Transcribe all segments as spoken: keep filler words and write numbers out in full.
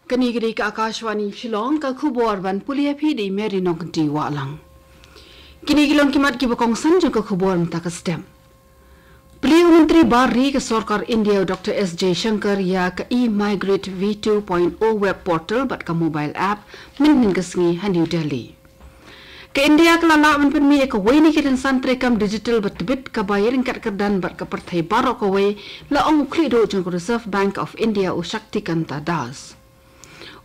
Kane ka dei ka Akashvani Shillong, ka khubor ban pule ïa phi da i Mary Nongkynti Wahlang. Kine ki long ki mat kiba kongsan jong ka khubor mynta ka step. Plie u Myntri Bar Ri ka Sorkar India u Doctor S Jaishankar ïa ka e-Migrate V two point oh web portal bad ka mobile app mynhynnin ka sngi ha New Delhi. Ka India ka la lah ban pynmih ïa kawei na ki rynsan treikam digital ba tbit kaba ïaryngkat kyrdan bad ka pyrthei baroh kawei, la ong u khlieh duh jong ka Reserve Bank of India u Shaktikanta Das.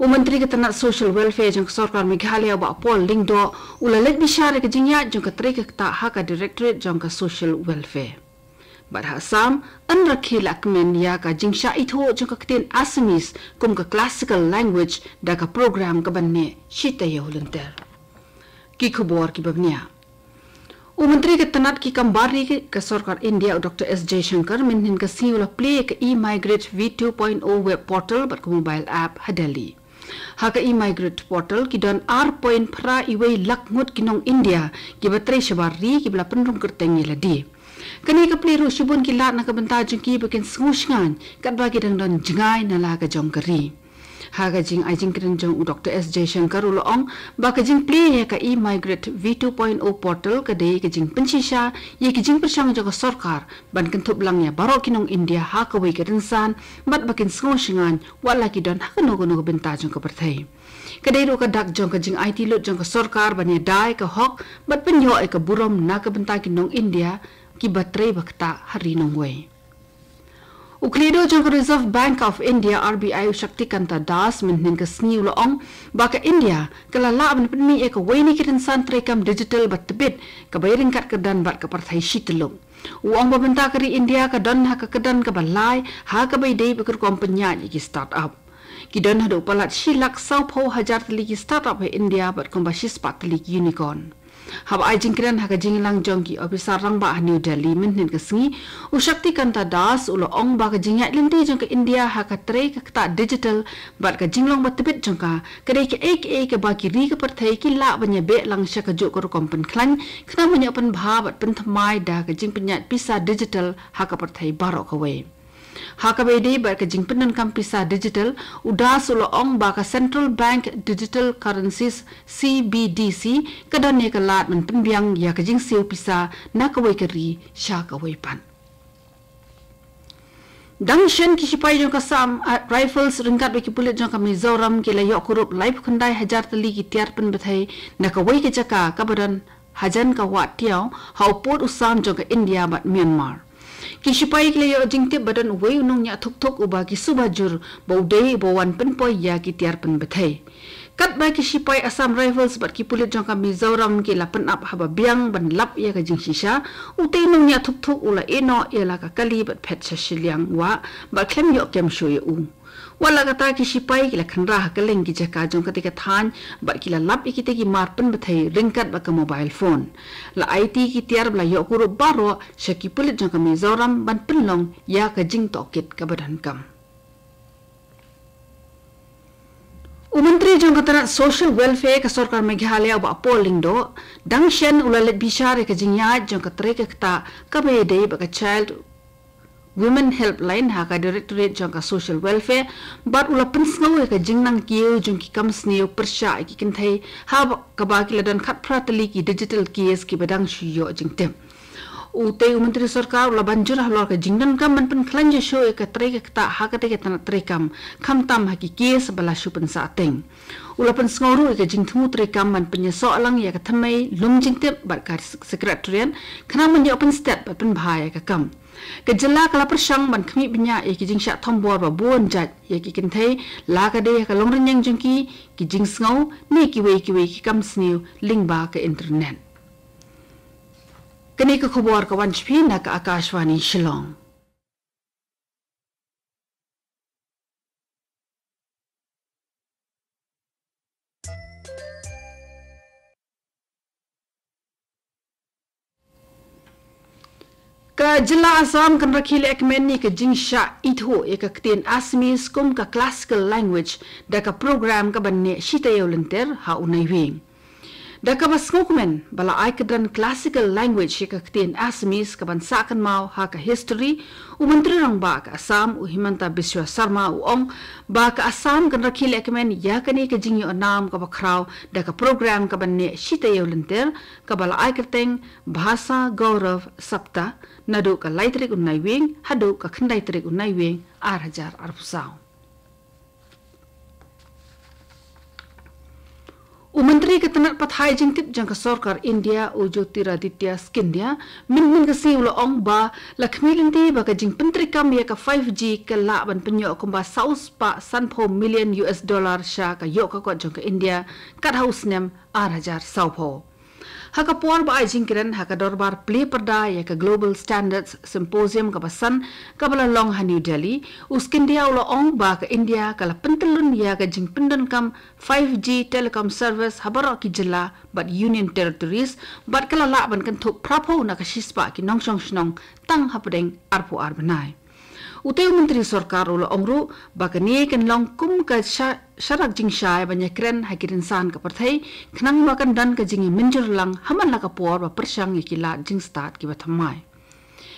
U Myntri ka tnat Social Welfare jong ka Sorkar Meghalaya u Bah Paul Lyngdoh u la leit bishar ïa ka jingïaid jong ka trei ka ktah ha ka Directorate jong ka Social Welfare. Bad ha Assam, yn rakhe la kmen ïa ka jingshah ithuh jong ka ktien Assamese kum ka classical language da ka program kaban neh shi taïew lynter. Ki khubor kiba bniah. U Myntri ka tnat ki kam bar ri ka Sorkar India u Doctor S Jaishankar mynhynnin ka sngi u la plie ïa ka e-Migrate V two point oh web portal bad ka mobile app ha Delhi. Ha ka e-Migrate portal ki don ar point phra wei lak ngut ki nong India kiba trei shabar ri kiba la pynrung kyrteng ïa lade. Kane ka plie ruh shibun ki lad na ka bynta jong ki ba kin sngewshngaiñ katba ki dang don jngai na la ka jong ka ri. Ha ka jingai jingkren jong u Doctor S Jaishankar u la ong ba ka jingplie ïa ka e-Migrate V two point oh portal ka dei ka jingpynshisha ïa ka jingpyrshang jong ka sorkar ban kynthup lang ïa baroh ki nong India ha kawei ka rynsan bad ba kin sngewshngaiñ wat la ki don ha kano kano ka bynta jong ka pyrthei. Ka dei ruh ka dak jong ka jingaiti lut jong ka sorkar ban ïada ïa ka hok bad pynïoh ïa ka burom na ka bynta ki nong India kiba trei ba ktah ha ri nongwei. U khlieh duh jong ka Reserve Bank of India, R B I, u Shaktikanta Das mynhynnin ka sngi u la ong ba ka India ka la lah ban pynmih ïa kawei na ki rynsan treikam digital ba tbit kaba ïaryngkat kyrdan bad ka pyrthei shi tylli. U ong ba mynta ka ri India ka don ha ka kyrdan kaba lai ha kaba ïadei bad ka rukom pynïaid ïa ki start-up. Ki don haduh palat shi lak sawphew hajar tylli ki start-up ha India bad kumba shispah tylli ki unicorn. Haba ai jingkren ha ka jingïalang jong ki ophisar rangbah ha New Delhi mynhynnin ka sngi, u Shaktikanta Das u la ong ba ka jingïaid lynti jong ka India ha ka trei ka ktah digital bad ka jinglong ba tbit jong ka ka dei kaei kaei kaba ki ri ka pyrthei ki lah ban ïabeh lang sha kajuh ka rukom pynkhlaiñ khnang ban ïoh pynbha bad pynthymmai da ka jingpynïaid pisa digital ha ka pyrthei baroh kawei. Ha kaba ïadei bad ka jingpyndonkam pisa digital, u Das u la ong ba ka Central Bank Digital Currencies, C B D C, ka don ïa ka lad ban pynbiang ïa ka jingsiew pisa na kawei ka ri sha kawei pat. Dang shen ki shipai jong ka Assam, ah, Rifles ryngkat bad ki pulit jong ka Mizoram ki la ïoh kurup laiphew khyndai hajar tylli ki tiar pynbthei na kawei ka jaka kaba don hajan ka Wah Tiaw ha u pud u sam jong ka India bad Myanmar. Ki shipai ki la ïoh jingtip ba don uwei u nongñiah thuk thuk uba ki suba jur ba u dei uba wan pynpoi ïa ki tiar pynbthei. Katba ki shipai Assam Rifles bad ki pulit jong ka Mizoram ki la pynap haba biang ban lap ïa ka jingshisha, utei u nongñiah thuk thuk u la ïehnoh ïa la ka kali bad phet sha shiliang wah bad khlem ïoh kem shuh ïa u. Wat la kata ki shipai ki la khynra ha kylleng ki jaka jong katei ka thaiñ bad ki la lap ïa kitei ki mar pynbthei ryngkat bad ka mobile phone. La aiti ki tiar ba la ïoh kurup baroh sha ki pulit jong ka Mizoram ban pynlong ïa ka jingtohkit kaba donkam. U Myntri jong ka tnat Social Welfare ka Sorkar Meghalaya u Bah Paul Lyngdoh, dang shen u la leit bishar ïa ka jingïaid jong ka trei ka ktah kaba ïadei bad ka Child Women Helpline ha ka Directorate jong ka Social Welfare, bad u la pynsngew ïa ka jingnang kiew jong ki kam sniew pyrshah ïa ki kynthei, ha kaba ki la don khatphra tylli ki digital case kiba dang shu ïoh jingtip. Utei u Myntri Sorkar u la ban jur halor ka jingdonkam ban pynkhlaiñ shuh ïa ka trei ka ktah ha katei ka tnat treikam, khamtam ha ki case ba la shu pynsah teng. U la pynsngew ruh ïa ka jingthmu treikam ban pynïasoh lang ïa ka thymmei lum jingtip bad ka Secretariat, khnang ban ïoh pynstet bad pynbha ïa ka kam. Ka jylla ka la pyrshang ban khmih bniah ïa ki jingshah thombor ba bun jait ïa ki kynthei, la ka dei ha ka longrynïeng jong ki, ki jingsngew, ne kiwei kiwei ki kam sniew lyngba ka internet. Kane ka khubor ka wan sha phi na ka Akashvani Shillong. Ka jylla Assam kan rakhe lehkmen ïa ka jingshah ithuh ïa ka ktien Assamese kum ka classical language da ka program kaban neh shi taïew lynter ha u Naiwieng. Da kaba sngewkmen ba la ai kyrdan classical language ïa ka ktien Assamese kaban sah kynmaw ha ka history, u Myntri Rangbah ka Assam, u Himanta Biswa Sarma, u ong ba ka Assam kan rakhe lehkmen ïa kane ka jingïoh nam kaba khraw da ka program kaban neh shi taïew lynter, kaba la ai kyrteng Bhasa Gaurav Saptah, naduh ka lai tarik u Naiwieng haduh ka khyndai tarik u Naiwieng ar hajar arphew saw. U Myntri ka tnat pathai jingtip jong ka sorkar India, u Jyotiraditya Scindia, mynhynnin ka sngi u la ong ba la khmih lynti ba ka jingpyntreikam ïa ka five G ka lah ban pynïoh kumba saw spah sanphew million U S dollar sha ka ïoh ka kot jong ka India kat ha u snem ar hajar sawphew. Ha ka por ba ai jingkren ha ka dorbar plie pyrda ïa ka Global Standards Symposium kaba san kaba la long ha New Delhi, u Scindia u la ong ba ka India ka la pyntyllun ïa ka jingpyndonkam five G telecom service ha baroh ki jylla bad Union Territories, bad ka la lah ban kynthup phraphew na ka shispah ki nongshong shnong tang hapdeng arphew ar bnai. Utei u Myntri Sorkar u la ong ruh ba kane kan long kum ka sha-, sharak jingshai ban ïakren ha ki rynsan ka pyrthei, khnang ba kan don ka jingïamynjur lang ha man la ka por ba pyrshang ïa ki lad jingstad kiba thymmai.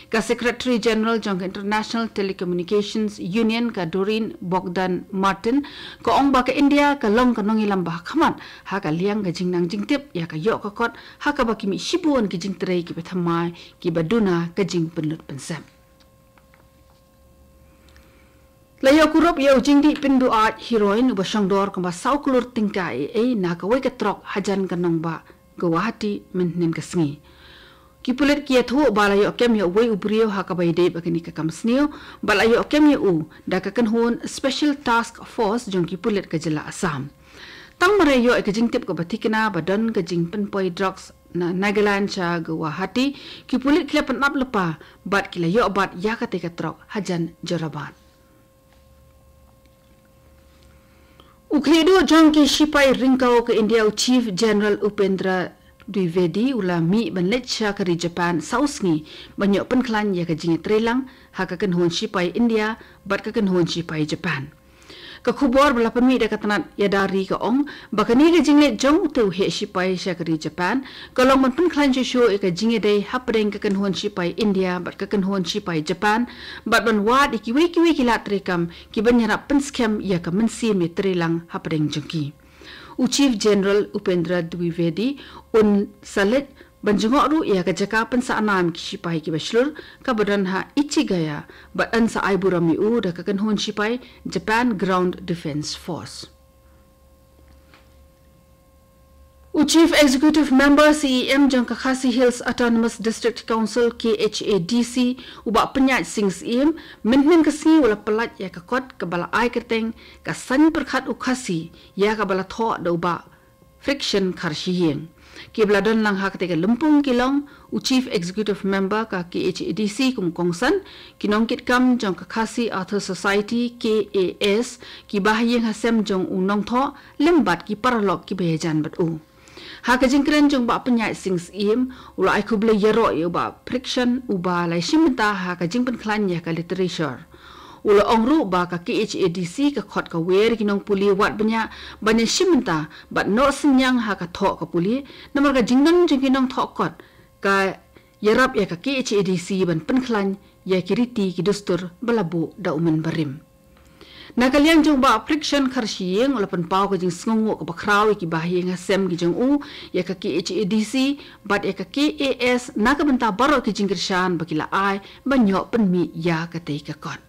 Ka Secretary General jong ka International Telecommunications Union, ka Doreen Bogdan Martin, ka ong ba ka India ka long ka nongïalam ba ha khmat ha ka liang ka jingnang jingtip ïa ka ïoh ka kot, ha kaba ki mih shibun ki jingtrei kiba thymmai kiba duna ka jingpynlut pynsep. La ïoh kurup ïa u jingdih pynduh ait heroin uba shongdor kumba saw klur tyngka ei ei na kawei ka trok hajan ka nongbah Guwahati mynhynnin ka sngi. Ki pulit ki ïathuh ba la ïoh kem ïa uwei u briew ha kaba ïadei bad kane ka kam sniew, bad la ïoh kem ïa u da ka kynhun Special Task Force jong ki pulit ka jylla Assam. Tang mar ïoh ïa ka jingtip kaba thikna ba don ka jingpynpoi drugs na Nagaland sha Guwahati, ki pulit ki la pynap lypa bad ki la ïoh bat ïa katei ka trok hajan Jorabat. U khlieh duh jong ki shipai ryngkaw ka India, u Chief General Upendra Dwivedi, u la mih ban leit sha ka ri Japan saw sngi ban ïoh pynkhlaiñ ïa ka jingïatreilang ha ka kynhun shipai India bad ka kynhun shipai Japan. Ka khubor ba la pynmih da ka tnat ïada ri ka ong ba kane ka jingleit jong utei u heh shipai sha ka ri Japan ka long ban pynkhlaiñ shuh shuh ïa ka jingïadei hapdeng ka kynhun shipai India bad ka kynhun shipai Japan, bad ban wad ïa kiwei kiwei ki lad treikam kiban ïarap pynskhem ïa ka mynsiem ïatreilang hapdeng jong ki. U Chief General Upendra Dwivedi un sa leit ban jngoh ruh ïa ka jaka pynsah nam ki shipai kiba shlur kaba don ha Ichigaya, bad yn sa ai burom ïa u da ka kynhun shipai Japan Ground Defence Force. U Chief Executive Member, C E M, jong ka Khasi Hills Autonomous District Council, K H A D C, u Bah Pynïaid Sing Syiem, mynhynnin ka sngi u la pyllait ïa ka kot kaba la ai kyrteng ka Saiñ Pyrkhat u Khasi, ïa kaba la thoh da u Bah Friction Kharshiing. Kiba la don lang ha katei ka lympung ki long u Chief Executive Member ka K H A D C kum u kongsan, ki nongkitkam jong ka Khasi Authors' Society, K A S, ki bahaïing hasem jong u nongthoh, lem bad ki paralok kiba ïajan bad u. Ha ka jingkren jong u Bah Pynïaid Sing Syiem, u la ai khublei ïaroh ïa u Bah Friction, uba la shim bynta ha ka jingpynkhlaiñ ïa ka literature. U la ong ruh ba ka K H A D C ka khot ka wer ïa ki nongpule wad bniah ban ïashim bynta bad noh synñiang ha ka thoh ka pule, namar ka jingdon jong ki nongthoh kot ka ïarap ïa ka K H A D C ban pynkhlaiñ ïa ki riti ki dustur ba la buh da u mynbarim. Na ka liang jong u Bah Friction Kharshiing, u la pynpaw ka jingsngewnguh kaba khraw ïa ki bahaïing hasem ki jong u ïa ka K H A D C bad ïa ka K A S na ka bynta baroh ki jingkyrshan ba ki la ai ban ïoh pynmih ïa katei ka kot.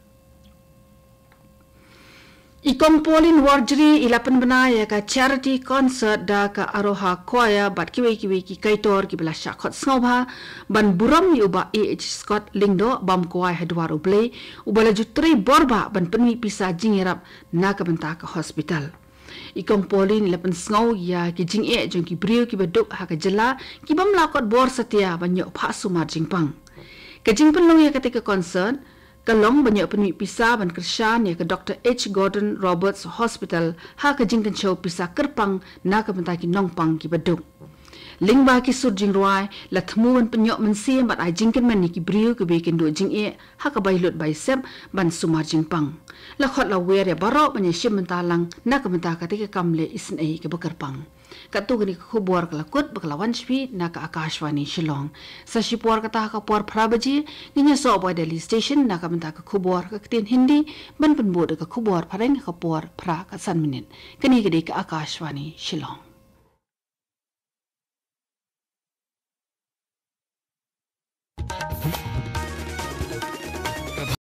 I Kong Pauline Warjri i la pynbna ïa ka charity concert da ka Aroha Choir bad kiwei kiwei ki kaitor kiba la shah khot sngewbha ban burom ïa u Bah A H Scott Lyngdoh, bam kwai ha dwar U Blei, uba la ju trei borbah ban pynmih pisa jingïarap na ka bynta ka hospital. I Kong Pauline i la pynsngew ïa ki jingeh jong ki briew kiba duk ha ka jylla, ki bym lah kot bor satia ban ïoh phah sumar jingpang. Ka jingpynlong ïa katei ka concert ka long ban ïoh pynmih pisa ban kyrshan ïa ka Doctor H Gordon Roberts Hospital ha ka jingkynshew pisa kyrpang na ka bynta ki nongpang kiba duk. Lyngba ki sur jingrwai, la thmu ban pynïoh mynsiem bad ai jingkyrmen ïa ki briew kiba ïakynduh jingeh ha ka bai lut bai sep ban sumar jingpang. La khot la wer ïa baroh ban ïashim bynta lang na ka bynta katei ka kam leh isynei kaba kyrpang. Katto katne ka khubor ka la kut bad ka la wan shaphrang na ka Akashvani Shillong. Sa shipor kata ha ka por phra baje, ngin ïasoh bad Delhi Station na ka bynta ka khubor ha ka ktien Hindi, ban pynbud da ka khubor phareng ha ka por phra ka san minit. Kane ka dei ka Akashvani Shillong.